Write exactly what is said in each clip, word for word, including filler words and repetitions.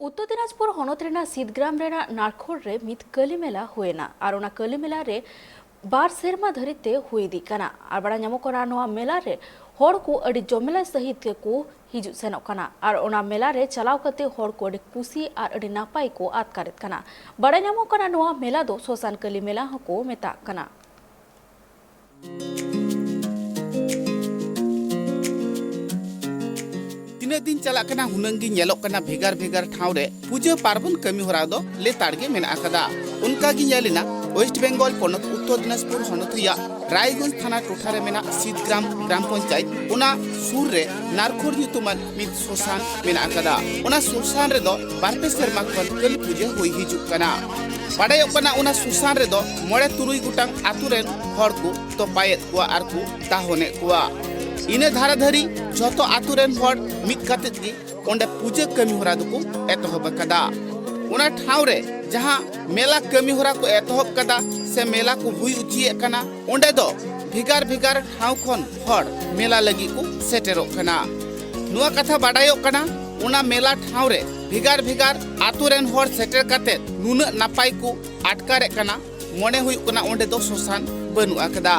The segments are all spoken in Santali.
ᱩᱛᱛᱚᱨ ᱫᱤᱱᱟᱡᱽᱯᱩᱨ ᱦᱚᱱᱚᱛ ᱨᱮᱱᱟᱜ ᱥᱤᱫᱽᱜᱨᱟᱢ ᱨᱮᱱᱟᱜ ᱱᱟᱨᱠᱷᱳᱞ ᱨᱮ ᱢᱤᱫ ᱠᱟᱹᱞᱤ ᱢᱮᱞᱟ ᱦᱩᱭᱮᱱᱟ ᱟᱨ ᱚᱱᱟ ᱠᱟᱹᱞᱤ ᱢᱮᱞᱟ ᱨᱮ ᱵᱟᱨ ᱥᱮᱨᱢᱟ ᱫᱷᱟᱹᱨᱤᱡ ᱛᱮ ᱦᱩᱭ ᱤᱫᱤᱜ ᱠᱟᱱᱟ ᱟᱨ ᱵᱟᱲᱟᱭ ᱧᱟᱢᱚᱜ ᱠᱟᱱᱟ ᱱᱚᱣᱟ ᱢᱮᱞᱟ ᱨᱮ ᱦᱚᱲ ᱠᱚ ᱟᱹᱰᱤ ᱡᱚᱢᱮᱞᱟ ᱥᱟᱹᱦᱤᱡ ᱛᱮᱠᱚ ᱦᱤᱡᱩᱜ ᱥᱮᱱᱚᱜ ᱠᱟᱱᱟ ᱟᱨ ᱚᱱᱟ ᱢᱮᱞᱟ ᱨᱮ ᱪᱟᱞᱟᱣ ᱠᱟᱛᱮ ᱦᱚᱲ ᱠᱚ ᱟᱹᱰᱤ ᱠᱩᱥᱤ ᱟᱨ ᱟᱹᱰᱤ ᱱᱟᱯᱟᱭ ᱠᱚ ᱟᱴᱠᱟᱨᱮᱫ ᱠᱟᱱᱟ᱾ ᱵᱟᱲᱟᱭ ᱧᱟᱢᱚᱜ ᱠᱟᱱᱟ ᱱᱚᱣᱟ ᱢᱮᱞᱟ ᱫᱚ ᱥᱚᱥᱟᱱ ᱠᱟᱹᱞᱤ ᱢᱮᱞᱟ ᱦᱚᱸᱠᱚ ᱢᱮᱛᱟᱜ ᱠᱟᱱᱟ᱾ ᱛᱤᱱᱟᱹᱜ ᱫᱤᱱ ᱪᱟᱞᱟᱜ ᱠᱟᱱᱟ ᱦᱩᱱᱟᱹᱝ ᱜᱮ ᱧᱮᱞᱚᱜ ᱠᱟᱱᱟ ᱵᱷᱮᱜᱟᱨ ᱵᱷᱮᱜᱟᱨ ᱴᱷᱟᱶ ᱨᱮ ᱯᱩᱡᱟᱹ ᱯᱟᱨᱵᱚᱱ ᱠᱟᱹᱢᱤ ᱦᱚᱨᱟ ᱫᱚ ᱞᱮᱛᱟᱲ ᱜᱮ ᱢᱮᱱᱟᱜ ᱟᱠᱟᱫᱟ᱾ ᱚᱱᱠᱟ ᱜᱮ ᱧᱮᱞ ᱮᱱᱟ ᱳᱭᱮᱥᱴ ᱵᱮᱝᱜᱚᱞ ᱯᱚᱱᱚᱛ ᱩᱛᱛᱚᱨ ᱫᱤᱱᱟᱡᱽᱯᱩᱨ ᱦᱚᱱᱚᱛ ᱨᱮᱭᱟᱜ ᱨᱟᱭᱜᱚᱸᱡᱽ ᱛᱷᱟᱱᱟ ᱴᱚᱴᱷᱟ ᱨᱮ ᱢᱮᱱᱟᱜ ᱥᱤᱫᱽᱜᱨᱟᱢ ᱜᱨᱟᱢ ᱯᱚᱧᱪᱟᱭᱮᱛ, ᱚᱱᱟ ᱥᱩᱨ ᱨᱮ ᱱᱟᱨᱠᱷᱳᱨ ᱧᱩᱛᱩᱢᱟᱱ ᱢᱤᱫ ᱥᱚᱥᱟᱱ ᱢᱮᱱᱟᱜ ᱟᱠᱟᱫᱟ᱾ ᱚᱱᱟ ᱥᱚᱥᱟᱱ ᱨᱮᱫᱚ ᱵᱟᱨᱯᱮ ᱥᱮᱨᱢᱟ ᱠᱷᱚᱱ ᱠᱟᱹᱞᱤ ᱯᱩᱡᱟᱹ ᱦᱩᱭ ᱦᱤᱡᱩᱜ ᱠᱟᱱᱟ᱾ ᱵᱟᱰᱟᱭᱚᱜ ᱠᱟᱱᱟ ᱚᱱᱟ ᱥᱚᱥᱟᱱ ᱨᱮᱫᱚ ᱢᱚᱬᱮ ᱛᱩᱨᱩᱭ ᱜᱚᱴᱟᱝ ᱟᱛᱳ ᱨᱮᱱ ᱦᱚᱲ ᱠᱚ ᱛᱚᱯᱟᱭᱮᱫ ᱠᱚᱣᱟ ᱟᱨ ᱠᱚ ᱫᱟᱦᱚᱱᱮᱫ ᱠᱚᱣᱟ᱾ ᱤᱱᱟᱹ ᱫᱷᱟᱨᱟ ᱫᱷᱟᱹᱨᱤ ᱡᱷᱚᱛᱚ ᱟᱛᱳ ᱨᱮᱱ ᱦᱚᱲ ᱢᱤᱫ ᱠᱟᱛᱮᱫ ᱜᱮ ᱚᱸᱰᱮ ᱯᱩᱡᱟᱹ ᱠᱟᱹᱢᱤ ᱦᱚᱨᱟ ᱫᱚᱠᱚ ᱮᱛᱚᱦᱚᱵ ᱟᱠᱟᱫᱟ᱾ ᱚᱱᱟ ᱴᱷᱟᱶ ᱨᱮ ᱡᱟᱦᱟᱸ ᱢᱮᱞᱟ ᱠᱟᱹᱢᱤ ᱦᱚᱨᱟ ᱠᱚ ᱮᱛᱚᱦᱚᱵ ᱠᱟᱫᱟ ᱥᱮ ᱢᱮᱞᱟ ᱠᱚ ᱦᱩᱭ ᱦᱚᱪᱚᱭᱮᱫ ᱠᱟᱱᱟ, ᱚᱸᱰᱮ ᱫᱚ ᱵᱷᱮᱜᱟᱨ ᱵᱷᱮᱜᱟᱨ ᱴᱷᱟᱶ ᱠᱷᱚᱱ ᱦᱚᱲ ᱢᱮᱞᱟ ᱞᱟᱹᱜᱤᱫ ᱠᱚ ᱥᱮᱴᱮᱨᱚᱜ ᱠᱟᱱᱟ᱾ ᱱᱚᱣᱟ ᱠᱟᱛᱷᱟ ᱵᱟᱰᱟᱭᱚᱜ ᱠᱟᱱᱟ, ᱚᱱᱟ ᱢᱮᱞᱟ ᱴᱷᱟᱶ ᱨᱮ ᱵᱷᱮᱜᱟᱨ ᱵᱷᱮᱜᱟᱨ ᱟᱛᱳ ᱨᱮᱱ ᱦᱚᱲ ᱥᱮᱴᱮᱨ ᱠᱟᱛᱮ ᱱᱩᱱᱟᱹᱜ ᱱᱟᱯᱟᱭ ᱠᱚ ᱟᱴᱠᱟᱨᱮᱫ ᱠᱟᱱᱟ, ᱢᱚᱱᱮ ᱦᱩᱭᱩᱜ ᱠᱟᱱᱟ ᱚᱸᱰᱮ ᱫᱚ ᱥᱚᱥᱟᱱ ᱵᱟᱹᱱᱩᱜ ᱟᱠᱟᱫᱟ᱾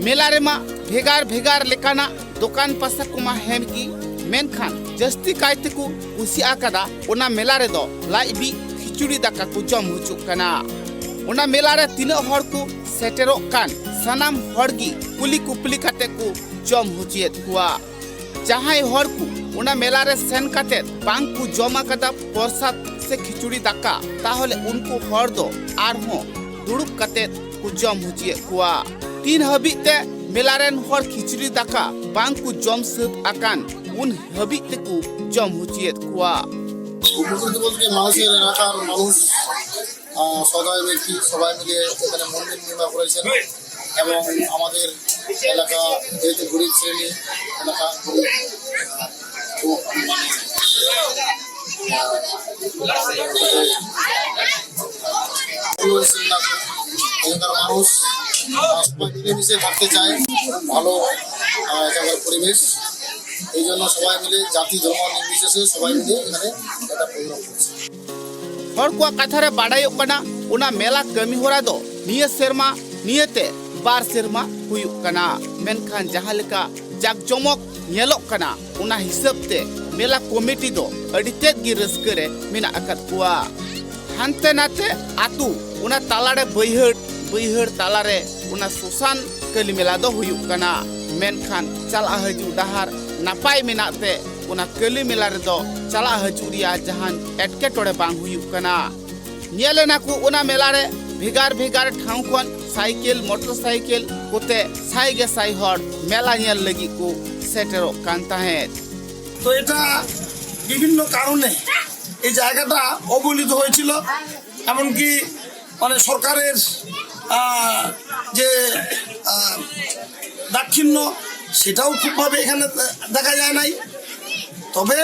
ᱢᱮᱞᱟ ᱨᱮᱢᱟ ᱵᱷᱮᱜᱟᱨ ᱵᱷᱮᱜᱟᱨ ᱞᱮᱠᱟᱱᱟᱜ ᱫᱚᱠᱟᱱ ᱯᱟᱥᱟ ᱠᱚᱢᱟ ᱦᱮᱸ ᱜᱮ, ᱢᱮᱱᱠᱷᱟᱱ ᱡᱟᱹᱥᱛᱤ ᱠᱟᱭ ᱛᱮᱠᱚ ᱠᱩᱥᱤ ᱟᱠᱟᱫᱟ ᱚᱱᱟ ᱢᱮᱞᱟ ᱨᱮᱫᱚ ᱞᱟᱡ ᱵᱤ ᱠᱷᱤᱪᱩᱲᱤ ᱫᱟᱠᱟ ᱠᱚ ᱡᱚᱢ ᱦᱚᱪᱚᱜ ᱠᱟᱱᱟ᱾ ᱚᱱᱟ ᱢᱮᱞᱟ ᱨᱮ ᱛᱤᱱᱟᱹᱜ ᱦᱚᱲ ᱠᱚ ᱥᱮᱴᱮᱨᱚᱜ ᱠᱟᱱ ᱥᱟᱱᱟᱢ ᱦᱚᱲ ᱜᱮ ᱠᱩᱞᱤ ᱠᱩᱯᱞᱤ ᱠᱟᱛᱮ ᱠᱚ ᱡᱚᱢ ᱦᱚᱪᱚᱭᱮᱫ ᱠᱚᱣᱟ᱾ ᱡᱟᱦᱟᱸᱭ ᱦᱚᱲ ᱠᱚ ᱚᱱᱟ ᱢᱮᱞᱟ ᱨᱮ ᱥᱮᱱ ᱠᱟᱛᱮ ᱵᱟᱝ ᱠᱚ ᱡᱚᱢ ᱟᱠᱟᱫᱟ ᱯᱨᱚᱥᱟᱫ ᱥᱮ ᱠᱷᱤᱪᱩᱲᱤ ᱫᱟᱠᱟ, ᱛᱟᱦᱚᱞᱮ ᱩᱱᱠᱩ ᱦᱚᱲ ᱫᱚ ᱟᱨᱦᱚᱸ ᱫᱩᱲᱩᱵ ᱠᱟᱛᱮ ᱠᱚ ᱡᱚᱢ ᱦᱚᱪᱚᱭᱮᱫ ᱠᱚᱣᱟ᱾ ᱛᱤᱱ ᱦᱟᱹᱵᱤᱡ ᱛᱮ ᱢᱮᱞᱟ ᱨᱮᱱ ᱦᱚᱲ ᱠᱷᱤᱪᱩᱲᱤ ᱫᱟᱠᱟ ᱵᱟᱝ ᱠᱚ ᱡᱚᱢ ᱥᱟᱹᱛ ᱟᱠᱟᱱ, ᱩᱱ ᱦᱟᱹᱵᱤᱡ ᱛᱮᱠᱚ ᱡᱚᱢ ᱦᱚᱪᱚᱭᱮᱫ ᱠᱚᱣᱟ᱾ উপকৃত বলতে মানুষের এলাকার মানুষ আহ, সবাই মিলে সবাই মিলে এখানে মন্দির নির্মাণ করেছেন এবং আমাদের এলাকা যেহেতু গরিব শ্রেণী এলাকা, গরিব, খুব, আহ, এখানকার মানুষ, আহ, সবাই মিলেমিশে থাকতে চায়। ভালো, আহ, এখানকার পরিবেশ। এই জন্য সবাই মিলে জাতি ধর্ম নির্বিশেষে সবাই মিলে এখানে একটা প্রোগ্রাম করছি। ᱦᱚᱲ ᱠᱚᱣᱟᱜ ᱠᱟᱛᱷᱟ ᱨᱮ ᱵᱟᱰᱟᱭᱚᱜ ᱠᱟᱱᱟ, ᱚᱱᱟ ᱢᱮᱞᱟ ᱠᱟᱹᱢᱤ ᱦᱚᱨᱟ ᱫᱚ ᱱᱤᱭᱟᱹ ᱥᱮᱨᱢᱟ ᱱᱤᱭᱟᱹᱛᱮ ᱵᱟᱨ ᱥᱮᱨᱢᱟ ᱦᱩᱭᱩᱜ ᱠᱟᱱᱟ᱾ ᱢᱮᱱᱠᱷᱟᱱ ᱡᱟᱦᱟᱸ ᱞᱮᱠᱟ ᱡᱟᱠ ᱡᱚᱢᱚᱠ ᱧᱮᱞᱚᱜ ᱠᱟᱱᱟ, ᱚᱱᱟ ᱦᱤᱥᱟᱹᱵ ᱛᱮ ᱢᱮᱞᱟ ᱠᱚᱢᱤᱴᱤ ᱫᱚ ᱟᱹᱰᱤ ᱛᱮᱫ ᱜᱮ ᱨᱟᱹᱥᱠᱟᱹ ᱨᱮ ᱢᱮᱱᱟᱜ ᱟᱠᱟᱫ ᱠᱚᱣᱟ᱾ ᱦᱟᱱᱛᱮ ᱱᱟᱛᱮ ᱟᱹᱛᱩ, ᱚᱱᱟ ᱛᱟᱞᱟᱨᱮ ᱵᱟᱹᱭᱦᱟᱹᱲ, ᱵᱟᱹᱭᱦᱟᱹᱲ ᱛᱟᱞᱟᱨᱮ ᱚᱱᱟ ᱥᱚᱥᱟᱱ ᱠᱟᱹᱞᱤ ᱢᱮᱞᱟ ᱫᱚ ᱦᱩᱭᱩᱜ ᱠᱟᱱᱟ᱾ ᱢᱮᱱᱠᱷᱟᱱ ᱪᱟᱞᱟᱜ ᱦᱤᱡᱩᱜ ᱰᱟᱦᱟᱨ ᱱᱟᱯᱟᱭ ᱢᱮᱱᱟᱜ ᱛᱮ ᱚᱱᱟ ᱠᱟᱹᱞᱤ ᱢᱮᱞᱟ ᱨᱮᱫᱚ ᱪᱟᱞᱟᱜ ᱦᱤᱡᱩᱜ ᱨᱮᱭᱟᱜ ᱡᱟᱦᱟᱱ ᱮᱴᱠᱮᱴᱚᱬᱮ ᱵᱟᱝ ᱦᱩᱭᱩᱜ ᱠᱟᱱᱟ᱾ ᱧᱮᱞ ᱮᱱᱟ ᱠᱚ ᱚᱱᱟ ᱢᱮᱞᱟ ᱨᱮ ᱵᱷᱮᱜᱟᱨ ᱵᱷᱮᱜᱟᱨ ᱴᱷᱟᱶ ᱠᱷᱚᱱ ᱥᱟᱭᱠᱮᱞ, ᱢᱚᱴᱚᱨ ᱥᱟᱭᱠᱮᱞ ᱠᱚᱛᱮ ᱥᱟᱭ ᱜᱮ ᱥᱟᱭ ᱦᱚᱲ ᱢᱮᱞᱟ ᱧᱮᱞ ᱞᱟᱹᱜᱤᱫ ᱠᱚ ᱥᱮᱴᱮᱨᱚᱜ ᱠᱟᱱ ᱛᱟᱦᱮᱸᱫ᱾ তো এটা বিভিন্ন কারণে এই জায়গাটা অবহেলিত হয়েছিল, এমনকি মানে সরকারের আহ, যে আহ, দাক্ষিণ্য, সেটাও খুবভাবে এখানে দেখা যায় নাই। তবে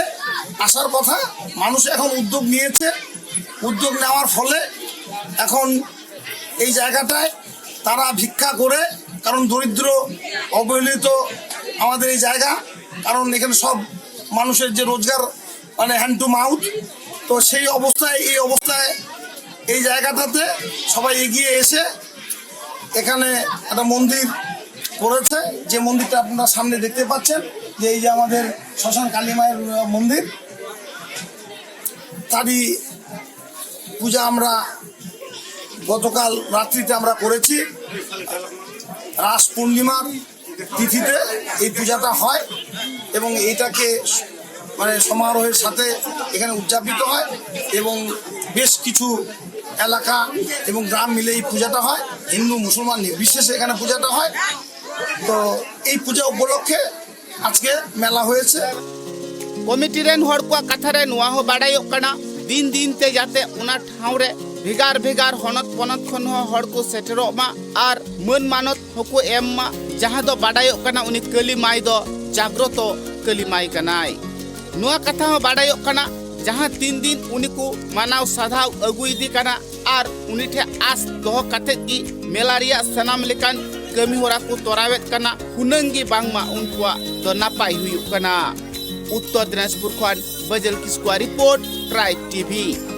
আসার কথা, মানুষ এখন উদ্যোগ নিয়েছে। উদ্যোগ নেওয়ার ফলে এখন এই জায়গাটায় তারা ভিক্ষা করে, কারণ দরিদ্র, অবহেলিত আমাদের এই জায়গা, কারণ এখানে সব মানুষের যে রোজগার, মানে হ্যান্ড টু মাউথ। তো সেই অবস্থায়, এই অবস্থায় এই জায়গাটাতে সবাই এগিয়ে এসে এখানে একটা মন্দির করেছে, যে মন্দিরটা আপনারা সামনে দেখতে পাচ্ছেন, যে এই যে আমাদের শ্মশান কালী মায়ের, আহ, মন্দির, তারই পূজা আমরা গতকাল রাত্রিতে আমরা করেছি। রাস পূর্ণিমার তিথিতে এই পূজাটা হয় এবং এইটাকে মানে সমারোহের সাথে এখানে উদযাপিত হয় এবং বেশ কিছু এলাকা এবং গ্রাম মিলে এই পূজাটা হয়। হিন্দু মুসলমান নির্বিশেষে এখানে পূজাটা হয়। তো এই পূজা উপলক্ষে আজকে মেলা হয়েছে। ᱠᱚᱢᱤᱴᱤ ᱨᱮᱱ ᱦᱚᱲ ᱠᱚᱣᱟᱜ ᱠᱟᱛᱷᱟ ᱨᱮ ᱱᱚᱣᱟ ᱦᱚᱸ ᱵᱟᱰᱟᱭᱚᱜ ᱠᱟᱱᱟ, ᱫᱤᱱ ᱫᱤᱱ ᱛᱮ ᱡᱟᱛᱮ ᱚᱱᱟ ᱴᱷᱟᱶ ᱨᱮ ᱵᱷᱮᱜᱟᱨ ᱵᱷᱮᱜᱟᱨ ᱦᱚᱱᱚᱛ ᱯᱚᱱᱚᱛ ᱠᱷᱚᱱ ᱦᱚᱸ ᱦᱚᱲ ᱠᱚ ᱥᱮᱴᱮᱨᱚᱜ ᱢᱟ ᱟᱨ ᱢᱟᱹᱱ ᱢᱟᱱᱚᱛ ᱦᱚᱸᱠᱚ ᱮᱢ ᱢᱟ, ᱡᱟᱦᱟᱸ ᱫᱚ ᱵᱟᱰᱟᱭᱚᱜ ᱠᱟᱱᱟ ᱩᱱᱤ ᱠᱟᱹᱞᱤ ᱢᱟᱭ ᱫᱚ ᱡᱟᱜᱽᱨᱚᱛᱚ ᱠᱟᱹᱞᱤ ᱢᱟᱭ ᱠᱟᱱᱟᱭ᱾ ᱱᱚᱣᱟ ᱠᱟᱛᱷᱟ ᱦᱚᱸ ᱵᱟᱰᱟᱭᱚᱜ ᱠᱟᱱᱟ, ᱡᱟᱦᱟᱸ ᱛᱤᱱ ᱫᱤᱱ ᱩᱱᱤ ᱠᱚ ᱢᱟᱱᱟᱣ ᱥᱟᱫᱷᱟᱣ ᱟᱹᱜᱩᱭᱮᱫᱮ ᱠᱟᱱᱟ ᱟᱨ ᱩᱱᱤ ᱴᱷᱮᱱ ᱟᱸᱥ ᱫᱚᱦᱚ ᱠᱟᱛᱮᱫ ᱜᱮ ᱢᱮᱞᱟ ᱨᱮᱭᱟᱜ ᱥᱟᱱᱟᱢ ᱞᱮᱠᱟᱱ ᱠᱟᱹᱢᱤ ᱦᱚᱨᱟ ᱠᱚ ᱛᱚᱨᱟᱣᱮᱫ ᱠᱟᱱᱟ, ᱦᱩᱱᱟᱹᱝ ᱜᱮ ᱵᱟᱝᱢᱟ ᱩᱱᱠᱩᱣᱟᱜ ᱫᱚ ᱱᱟᱯᱟᱭ ᱦᱩᱭᱩᱜ ᱠᱟᱱᱟ᱾ ᱩᱛᱛᱚᱨ ᱫᱤᱱᱟᱡᱽᱯᱩᱨ ᱠᱷᱚᱱ ᱵᱟᱡᱟᱞ ᱠᱤᱥᱠᱩᱣᱟᱜ ᱨᱤᱯᱳᱨᱴ, ᱴᱨᱟᱭᱤᱵᱽ ᱴᱤᱵᱷᱤ᱾